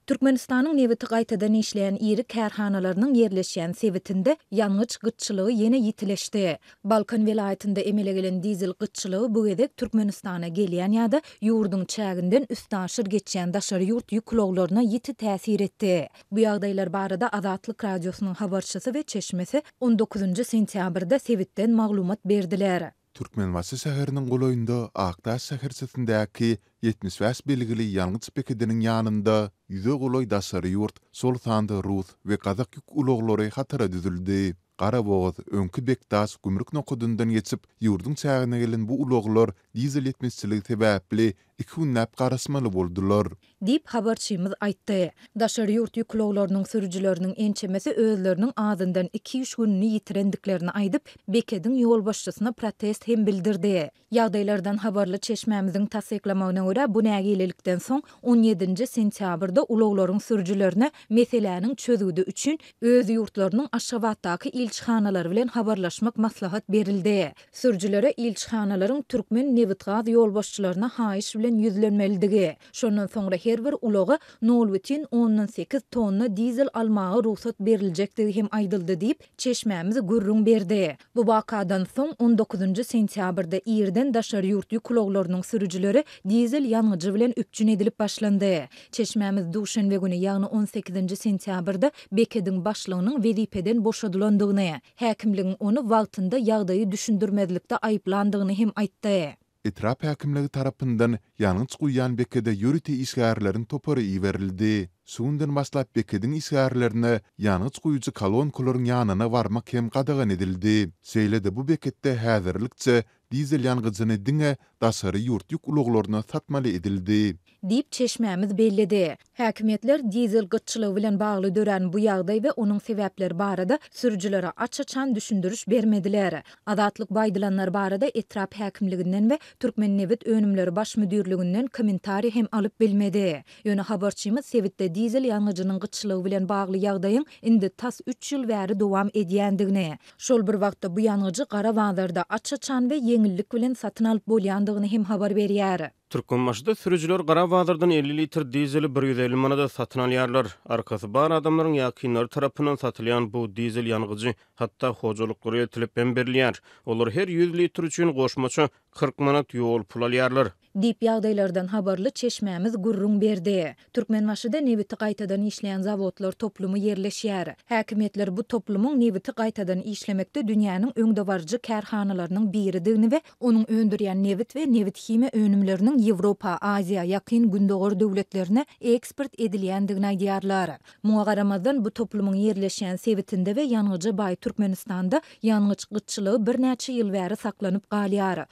Türkmenistanyň nebiti gaýtadan işleýän iri kärhanalarynyň ýerleşýän sebitinde ýangyç gytçylygy ýene ýitileşdi. Balkan welaýatynda emele gelen dizel gytçylygy bu gezek Türkmenistana gelýän ýa-da ýurduň çäginden üstaşyr geçýän daşary ýurt ýük ulaglaryna ýiti täsir etdi. Bu ýagdaýlar barada Azatlyk Radiosynyň habarçysy we çeşmesi on dokuzynjy sentýabrda sebitden maglumat berdiler. Türkmenbaşy şäheriniň golaýynda Akdaş şäherçesindäki 75 belgili ýangyç bekediniň ýanynda ýüze golaý daşary ýurt, şol sanda rus we gazak ýük ulaglary hatara düzüldi. Garabogaz, öňki Bekdaş gümrük nokadyndan geçip, ýurduň çägine gelen bu ulaglar dizel ýetmezçiligi sebäpli iki günläp garaşmaly boldular. Diýip, habarçymyz aýtdy. Daşary ýurt ýük ulaglarynyň sürüjileriniň ençemesi özleriniň azyndan iki iş gününi ýitirendiklerini aýdyp, bekediň ýolbaşçysyna protest hem bildirdi. Ýagdaýlardan habarly çeşmämiziň tassyklamagyna görä, bu nägilelikden soň, on ýedinji sentýabrda ulaglaryň sürüjilerine meseläniň çözgüdi üçin öz ýurtlarynyň Aşgabatdaky ilçihanalary bilen habarlaşmak maslahat berildi. Sürüjilere ilçihanalaryň türkmen nebitgaz ýolbaşçylaryna haýyş bilen ýüzlenmelidigi, şondan soňra her bir ulaga nol bütin ondan sekiz tonna dizel almaga rugsat beriljekdigi hem aýdyldy diýip, çeşmämiz gürrüň berdi. Bu wakadan soň, on dokuzynjy sentýabrda irden daşary ýurt ýük ulaglarynyň sürüjileri dizel ýangyjy bilen üpjün edilip başlandy. Çeşmämiz duşenbe güni, ýagny on sekizinji sentýabrda bekediň başlygynyň wezipeden boşadylandygyny, Häkimligiň ony wagtynda ýagdaýy düşündirmezlikde aýyplandygyny hem aýtdy. Etrap häkimligi tarapyndan ýangyç guýýan bekede ýörite işgärleriň topary iberildi. Şu günden başlap bekediň işgärlerine ýangyç guýujy kolonkalaryň ýanyna barmak hem gadagan edildi. Şeýle-de bu beketde häzirlikçe dizel ýangyjyny diňe daşary ýurt ýük ulaglaryna satmaly edildi. Diýip, çeşmämiz belledi. Häkimiýetler dizel gytçylygy bilen bagly dörän bu ýagdaý we onuň sebäpleri barada sürüjilere aç-açan düşündiriş bermediler. Azatlyk bu aýdylanlar barada etrap häkimliginden we Türkmennebit önümleri baş müdirliginden kommentariý hem alyp bilmedi. Ýöne habarçymyz sebitde dizel ýangyjynyň gytçylygy bilen bagly ýagdaýyň indi tas üç ýyl bäri dowam edýändigini, şol bir wagtda bu ýangyjy gara bazarda aç-açan we ýeňillik bilen satyn alyp bolýandygyny hem habar berýär. Türkmenbaşyda sürüjiler gara bazardan 50 litr dizeli 150 manada satyn alýarlar. Arkasy bar adamlaryň ýakynlary tarapyndan satylýan bu dizel ýangyjy hatda hojalyklara eltilip hem berilýär. Olar her 100 litr üçin goşmaça 40 manat ýol puly alýarlar. Diýip, ýagdaýlardan habarly çeşmämiz gürrüň berdi. Türkmenbaşyda nebiti gaýtadan işleýän zawodlar toplumy ýerleşýär. Häkimiýetler bu toplumyň nebiti gaýtadan işlemekde dünýäniň öňdebaryjy kärhanalarynyň biridigini we onuň öndürýän nebit we nebithimiýa önümleriniň Ýewropa, Aziýa, Ýakyn Gündogar döwletlerine eksport edilýändigini aýdýarlar. Muňa garamazdan, bu toplumyň ýerleşýän sebitinde we ýangyja baý Türkmenistanda ýangyç gytçylygy birnäçe ýyl bäri saklanyp galýar.